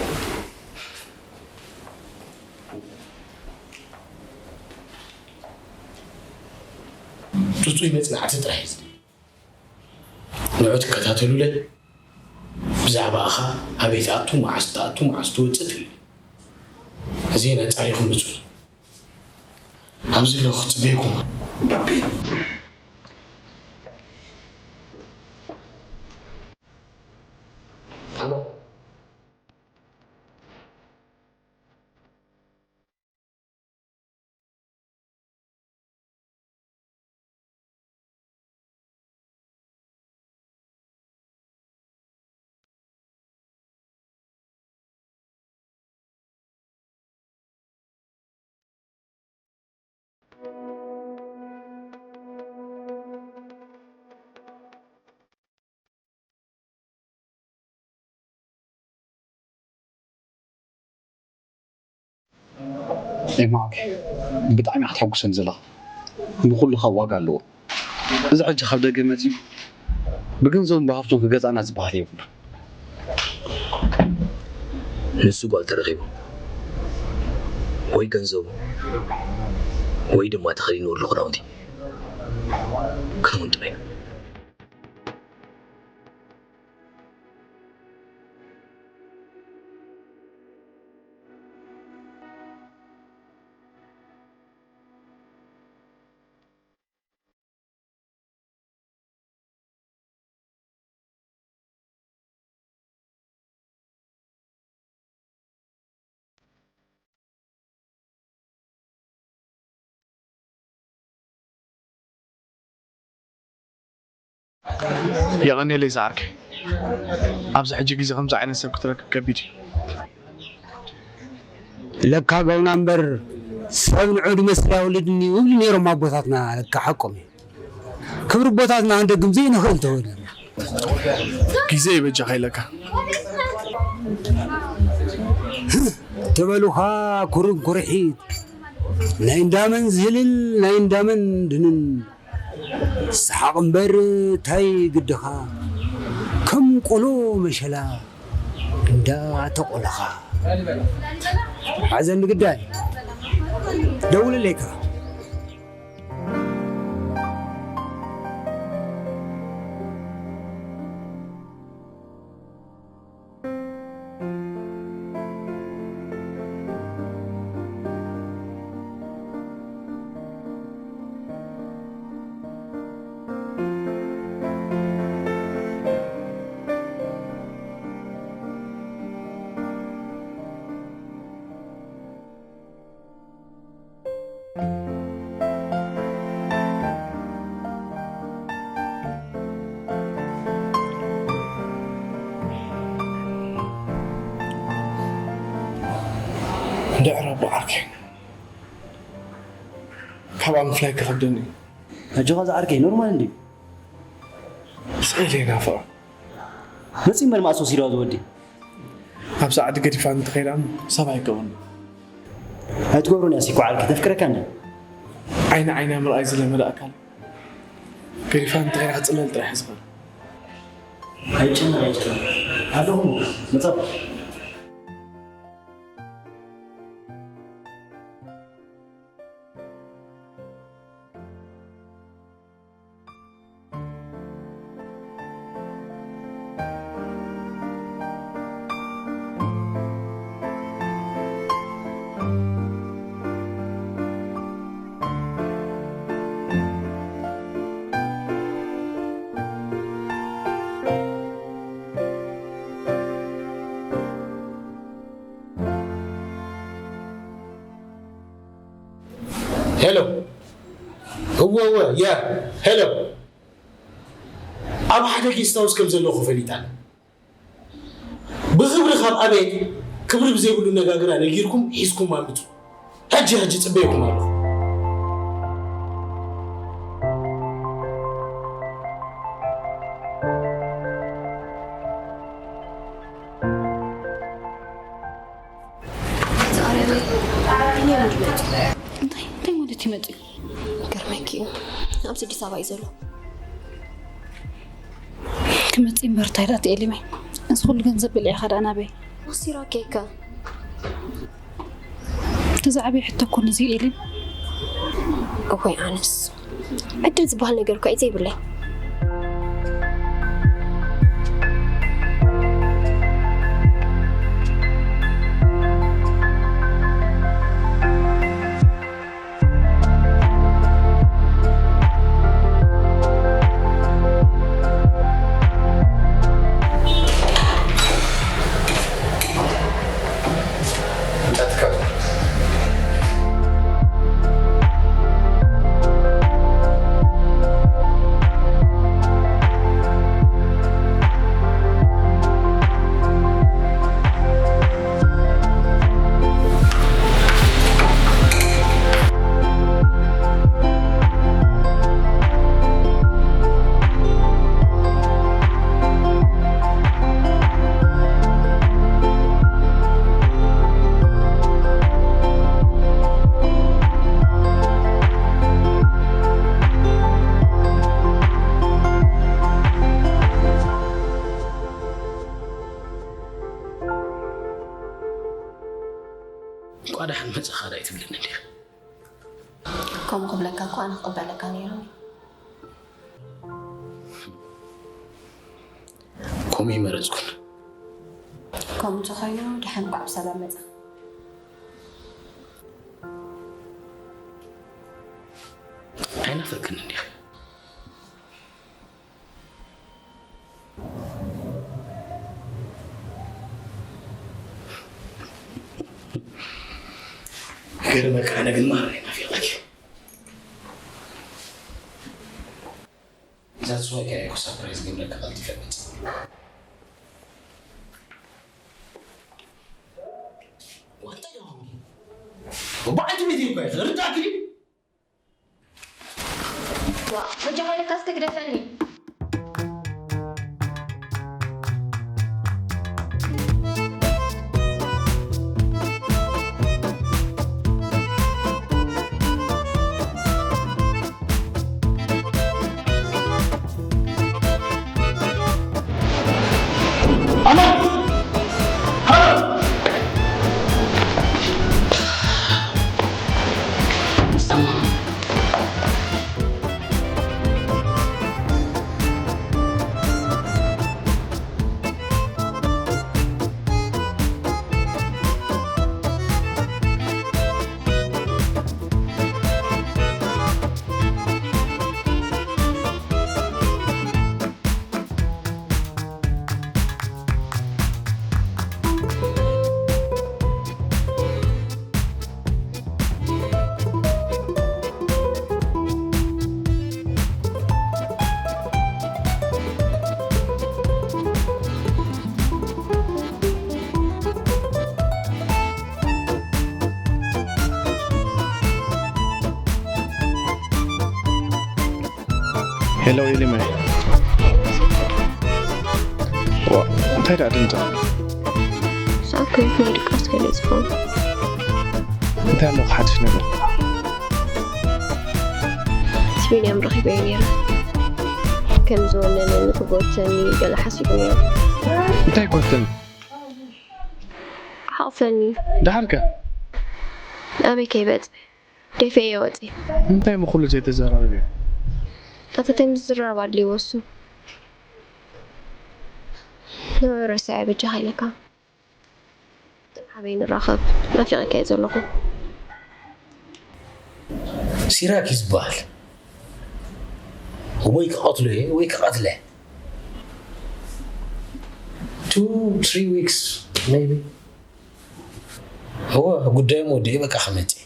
ጽጹይ መጽናዕቲ ጥራሕ እዩ ዝድሊ። ንዑ ትከታተሉለይ። ብዛዕባኻ ኣበይ ትኣቱ፣ መዓስ ትኣቱ፣ መዓስ ትወጽእ ትብል። እዚ ነጻሪኹም ብጹ። ኣብዚ ኣለኹ ክጽበየኩም። ባቢ። ኤማ፣ ብጣዕሚ ኢኻ ተሐጉሰኒ ዘለኻ። ንኹሉ ካብ ዋጋ ኣለዎ። እዚ ሕጂ ካብ ደገ መጺኡ ብገንዘቡን ብሃፍቱን ክገዝኣና ዝበሃል የብሉን። ንሱ ጓል ተረኺቡ ወይ ገንዘቡ ወይ ድማ ተኸዲንዎ ኣሎ ክዳውንቲ ክንውን ጥራይ። የቐንየለይ ዝዓርከይ። ኣብዚ ሕጂ ግዜ ከምዚ ዓይነት ሰብ ክትረክብ ከቢድ እዩ። ለካ ገውና እምበር ሰብ ንዑ ድመስል ኣይወልድን እዩ ይብሉ ነይሮም ኣቦታትና። ለካ ሓቆም እዩ። ክብሪ ኣቦታትና ክንደግም ዘይንኽእል ተወለድና። ግዜ ይበጃኻ ኢለካ። ትበሉኻ ኩርን ኩርሒት ናይ እንዳመን ዝህልል ናይ እንዳመን ድንን ሰሓቕ እምበር ታይ ግድኻ ከም ቆሎ መሸላ እንዳተቆለኻ ሓዘን ግዳይ ደውለለይካ። እንድዕር ኣቦ ዓርከይ፣ ካብኣ ምፍላይ ክኸብደኒ እዩ። ኣጆኻ ዝዓርከይ፣ ኖርማል እንድዩ። ስእሊ ናፍቕ። መጺ እምበር መኣስ ወሲድዋ ዝወዲ። ኣብዛ ዓዲ ገዲፋ እንተኸይዳ እሞ ሰብ ኣይገብሮን። ኣይትገብሮን እያ ሲኮ ዓርከይ፣ ተፍቅረካ እንድያ። ዓይኒ ዓይና ምርኣይ ዝለመደ ኣካል ገዲፋ እንተኸይዳ ክጽለል ጥራሕ እዩ ዝኽእል። ኣይጨነቕ፣ ኣይጨነቕ። ኣለኹ፣ መጻኹ። ሄሎ። እወ፣ እወ፣ ያ፣ ሄሎ። ኣብ ሓደ ጌስት ሃውስ ከም ዘለኹ ፈሊጣ። ብኽብሪ ካብ ኣቤት ክብሪ ብዘይብሉ ነጋግራ ነጊርኩም ሒዝኩም ኣምልጡ። ሕጂ ሕጂ ጽበየኩም ኣለኹ። እንታይ እንታይ ማለት ይመጽእ? ገርመኪ እዩ። ኣብዚ ኣዲስ ኣበባ እዩ ዘሎ። ክመጽእ እምበር እንታይ ደኣ ትኤሊመይ? እዚ ኩሉ ገንዘብ በሊዕኻ ደኣ ናበይ? ኣሲራ ኬከ። እቲ ዝዓበየ ሕቶ እኮ ነዚ እዩ ኤሊም። እወይ ኣነስ ዕድል ዝበሃል ነገር እኮ እዩ ዘይብለይ። እንቋዕ ደሓን መጻኻ ዳኣ ኣይትብልን እንዲኻ። ከምኡ ክብለካ እኮ ኣነ ክቕበለካ ነይሩኒ። ከምኡ ይመረጽኩን። ከምኡ እንተኾይኑ ደሓን እንቋዕ ብሰላም መጻ። ኣይናፈቅን እንዲኻ። ገርመካ ኣነ ግን ማራ ናፊቐኪ። That's why I ሰርፕራይዝ ገብረካ ቀልጢፈ መጽእ። ወንተ ደሆኒ። ወባዕቲ ቤት ይኮ ርዳክሊ። ዋ፣ በጃኻ ኢለካ እስከ ግደፈኒ። ሄሎ ኢሊመ። ዋ፣ እንታይ ደኣ ድምጻ? ሳብ ከይት ናይ ድቃስ ገለ ጽፎ። እንታይ ኣሎ ሓድሽ ነገር? ስቢልያም ረኺበዮ ነይረ። ከም ዝወነነኒ ክጎተኒ ገለ ሓሲቡ ነይሩ። እንታይ ጎተኒ? ሓቕፈኒ። ደሓርከ? ኣበይ ከይበጽ? ደፊኤዮ ወጺ። እንታይ ምኹሉ ዘይተዘራረብዮ? ኣተተይ ምስ ዝራረብ ኣድልይዎ እሱ። ንበሩ ረስዐ በጃኻ ኢለካ። ሓበይ ንራኸብ። ናፊቐካ እየ ዘለኹ። ሲራክ እዩ ዝበሃል። ወይ ክቐትሎ እየ ወይ ክቐትለ። Two, three weeks maybe። እወ፣ ጉዳዮም ወዲኤ በቃ ክመጽእ።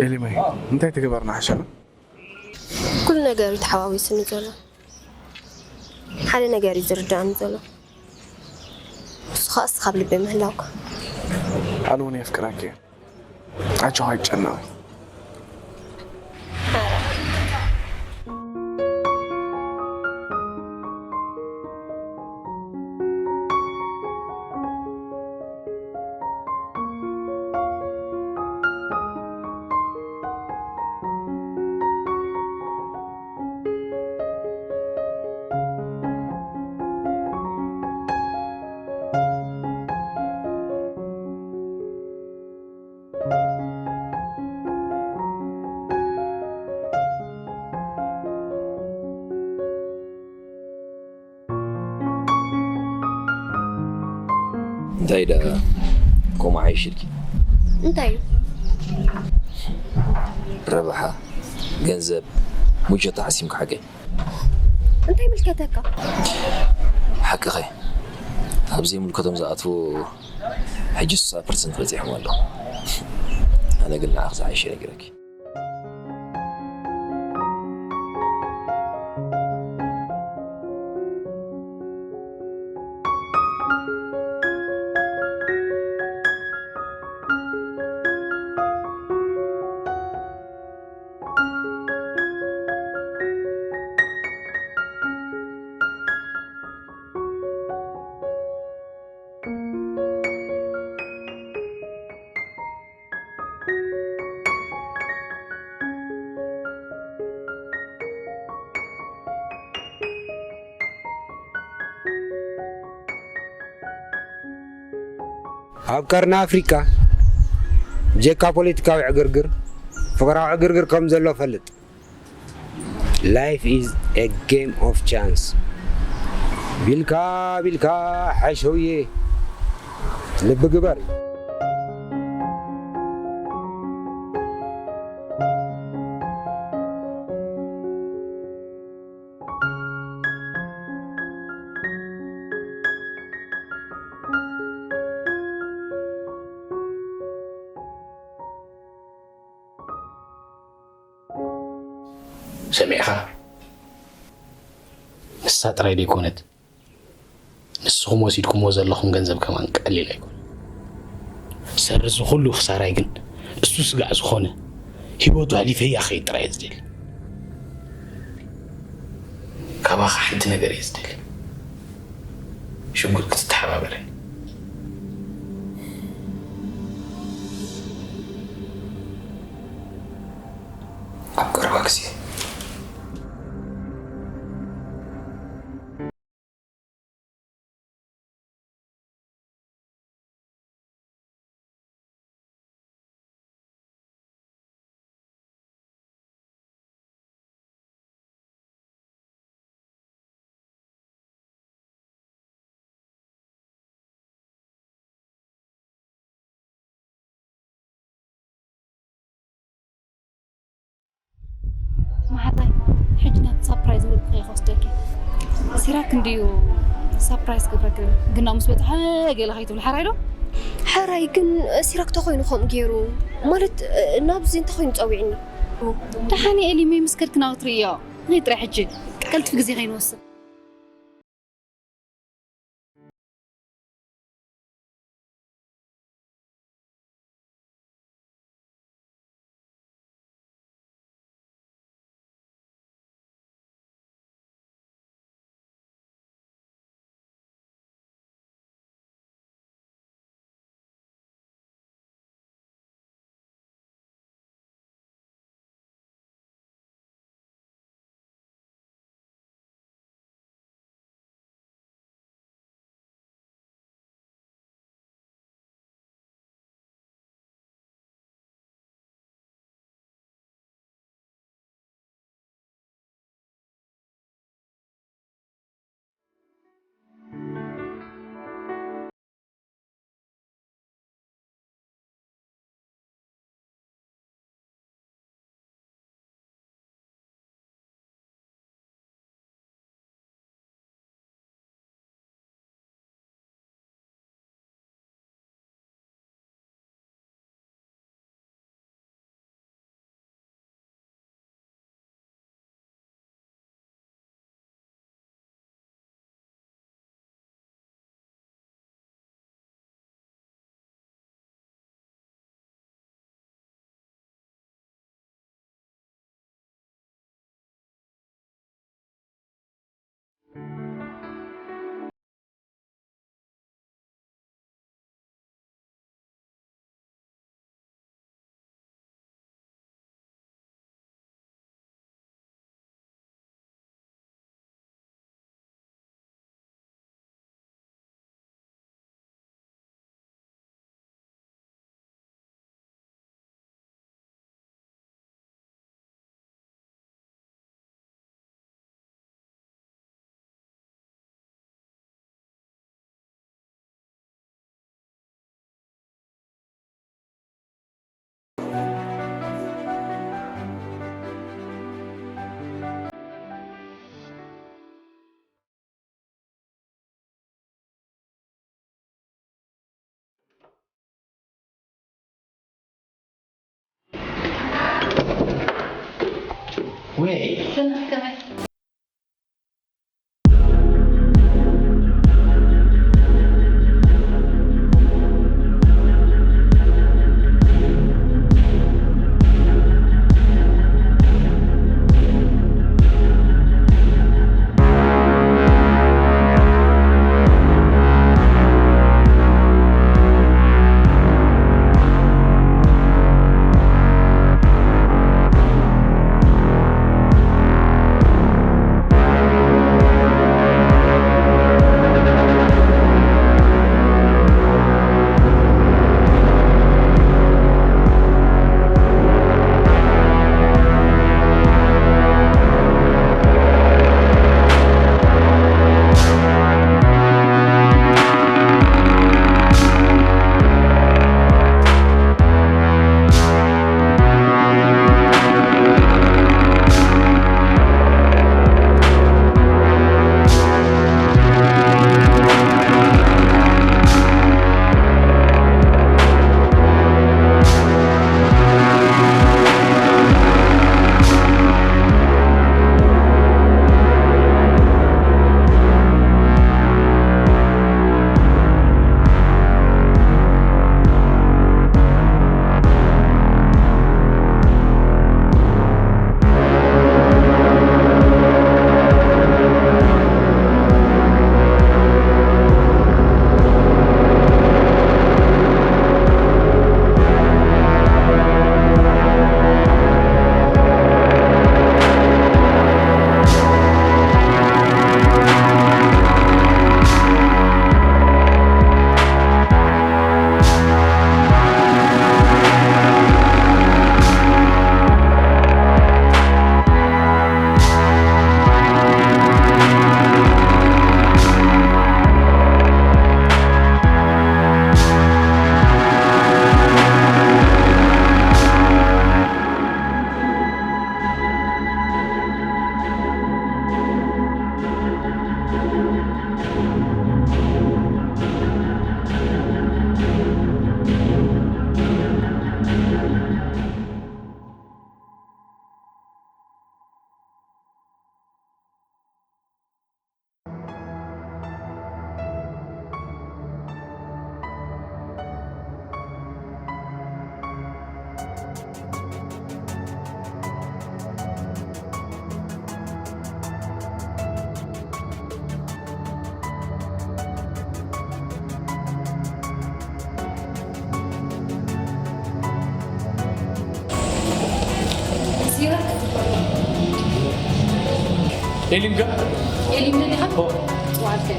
ኤሊማይ፣ እንታይ ተገባርና ሓሻና? ኩሉ ነገር እዩ ተሓዋዊስኒ ዘሎ። ሓደ ነገር እዩ ዝርዳእኒ ዘሎ። እሱ ኸኣ እስኻ ኣብ ልበይ ምህላውካ። ኣነ እውን የፍቅረኪ። ኣጆኺ ኣይትጨነቒ። እንታይ ደኣ ከምኡ ሓይሽልኪ? እንታይ እዩ? ረብሓ፣ ገንዘብ፣ ምቾት ተሓሲምካ ሓቀይ? እንታይ ይምልከተካ? ሓቅኸ፣ ኣብ ዘይምልከቶም ዝኣትዉ ሕጂ ስሳ ፐርሰንት በጺሖም ኣለዉ። ኣነ ግን ንዓኽ ዝሓይሽ ነጊረኪ። ኣብ ቀርኒ ኣፍሪቃ ብጀካ ፖለቲካዊ ዕግርግር፣ ፍቕራዊ ዕግርግር ከም ዘሎ ፈልጥ። Life is a game of chance። ቢልካ ቢልካ ሓሸውየ ልቢ ግበር። ሰሚዕኻ? ንሳ ጥራይ ደይኮነት፣ ንስኹም ወሲድኩምዎ ዘለኹም ገንዘብ ከማን ቀሊል ኣይኮነን። ሰሪ እዚ ኩሉ ክሳራይ ግን፣ እሱ ስጋዕ ዝኾነ ህይወቱ ኣሕሊፈያ ክኸይድ ጥራይ እየ ዝደሊ። ካባኻ ሓንቲ ነገር እየ ዝደሊ። ሽጉጥ ክትተሓባበረኒ። ኣብ ቀረባ ግዜ። መሓዛይ፣ ሕጂ ናብቲ ሳፕራይዝ ውልቂ ከይወስደኪ። ሲራክ እንድዩ ሳፕራይዝ ክገብረኪ፣ ግን ናብ ምስ በጽሐ ገለ ከይትብሊ፣ ሓራይ ዶ? ሓራይ ግን ሲራክ ተኾይኑ ከምኡ ገይሩ፣ ማለት ናብዚ እንተኾይኑ ጸዊዕኒ። ደሓን እየ ኤሊ፣ መይ ምስ ከድኪ ናብኡ ትርእዮ። ነይ ጥራይ ሕጂ፣ ቀልጥፊ ግዜ ከይንወስድ። ወይ ትንሽ ከመይ ኤሊም ከ? ኤሊም ደሊኻ? ኦ። ዋልከ።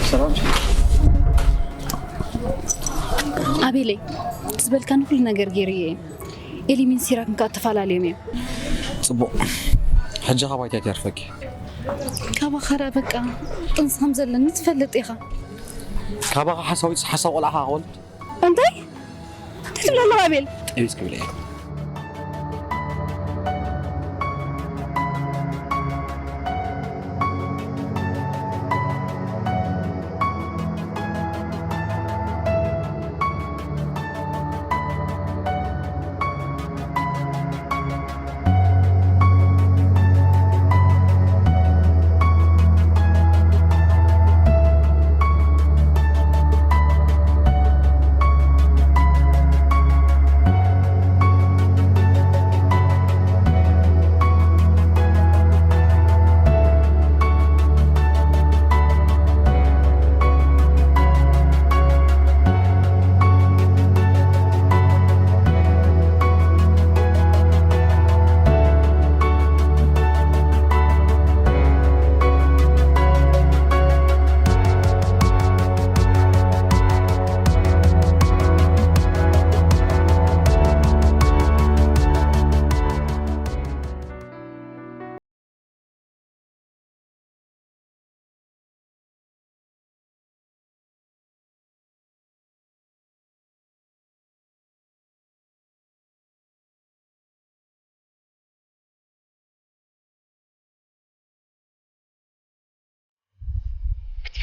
ሰላም። ኣቤለይ፣ ዝበልካኒ ኩሉ ነገር ገይረዮ እየ። ኤሊምን ሲራክን ከኣ ተፈላለዮም እዮም። ጽቡቕ። ሕጂ ካብ ኣይታይ ተርፈኪ? ካባኻ ደኣ በቃ ጥንሲ ከም ዘለኒ ትፈልጥ ኢኻ። ካባኻ ሓሳዊት ሓሳብ ቆልዓ ክወልድ? እንታይ? እንታይ ትብል ኣለኻ ኣቤል? ጠቢስ ክብል እየ።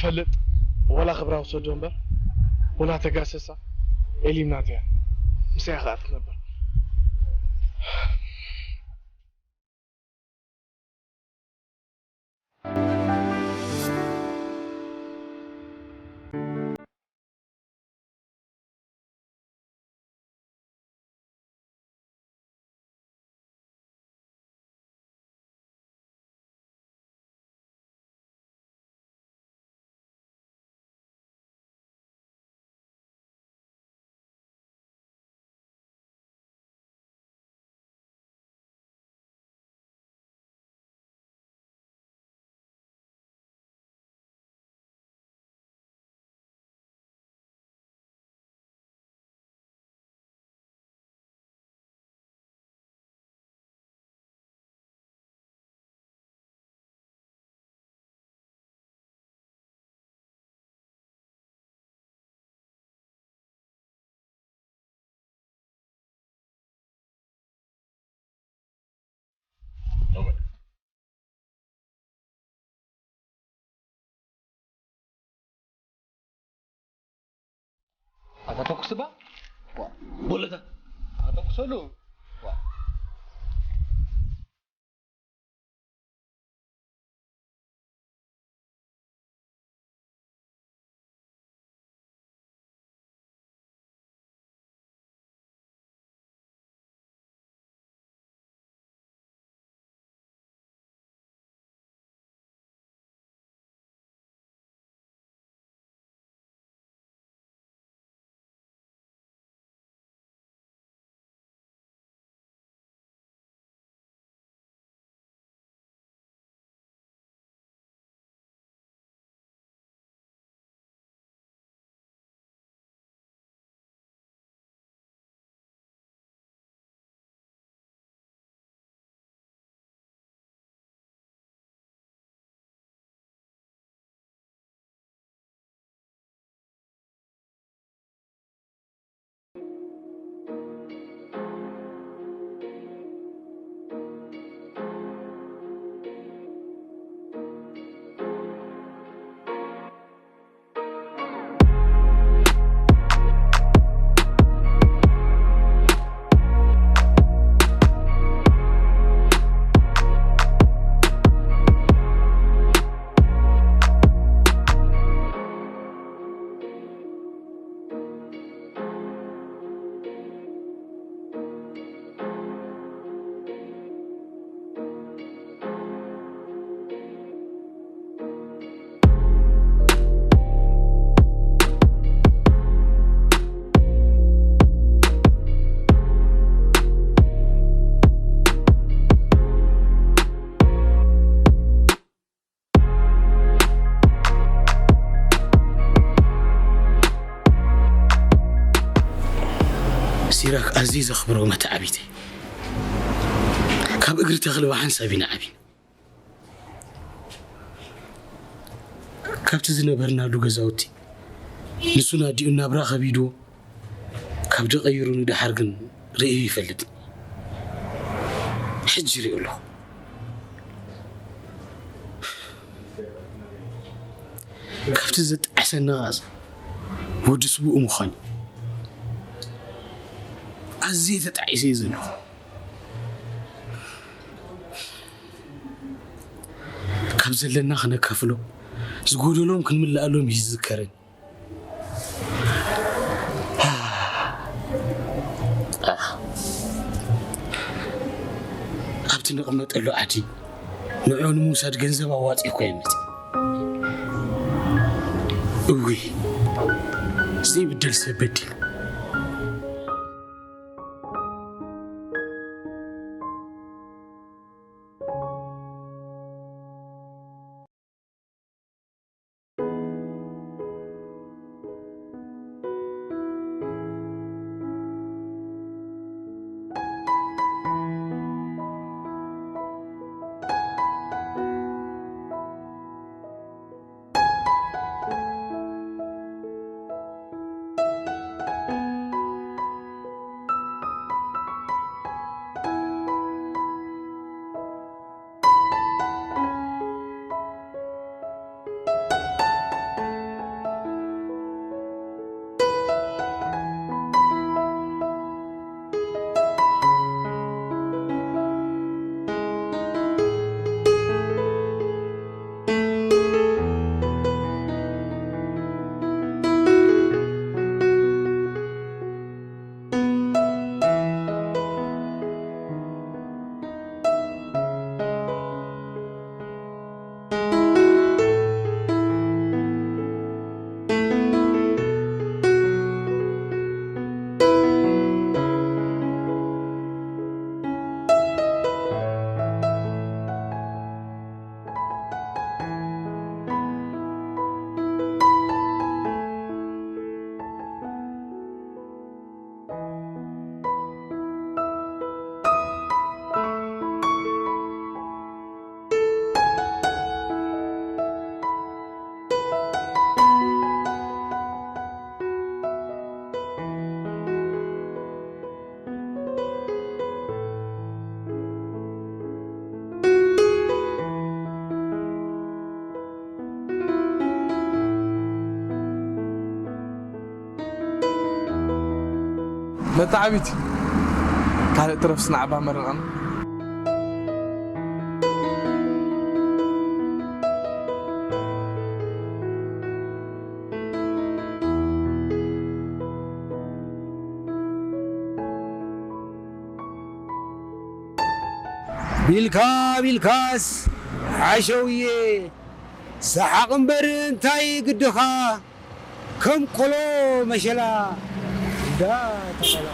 ፈልጥ፣ ወላ ክብራ ውሰዶ እምበር፣ ወላ ተጋሰሳ፣ ኤሊም ናተያ። ምሳያ ከኣ ትነብር። ኣታ ተኩስ ባ ዋ፣ ቦለታ ኣተኩሰሉ ዋ። ሲራክ ኣዝየ ዘኽብሮ መተዓቢተይ። ካብ እግሪ ተኽሊ ብሓንሳብ ኢና ዓቢና። ካብቲ ዝነበርናሉ ገዛውቲ ንሱን ኣዲኡን ናብራ ከቢድዎ ካብ ደቐይሩ ንደሓር ግን ርእዩ ይፈልጥ። ሕጂ ይሪኦ ኣለኹ። ካብቲ ዘጣዕሰና ቃጽ ወዲ ስቡእ ምዃን ኣዝየ ተጣዒሰ እየ ዘለኹ። ካብ ዘለና ክነካፍሎ፣ ዝጎደሎም ክንምልኣሎም እዩ ዝዝከረኒ። ኣብቲ ንቕመጠሉ ዓዲ ንዕኡ ንምውሳድ ገንዘብ ኣዋጺእኳ እየ መጺእ። እውይ፣ ዘይብደል ሰብ በዲሉ። መታዓቢት ካልእ ትረፍስ ንዓባ መርቐን። ቢልካ ቢልካስ ሓሸውየ፣ ሰሓቕ እምበር እንታይ ግድኻ፣ ከም ቆሎ መሸላ እንዳተቐላ።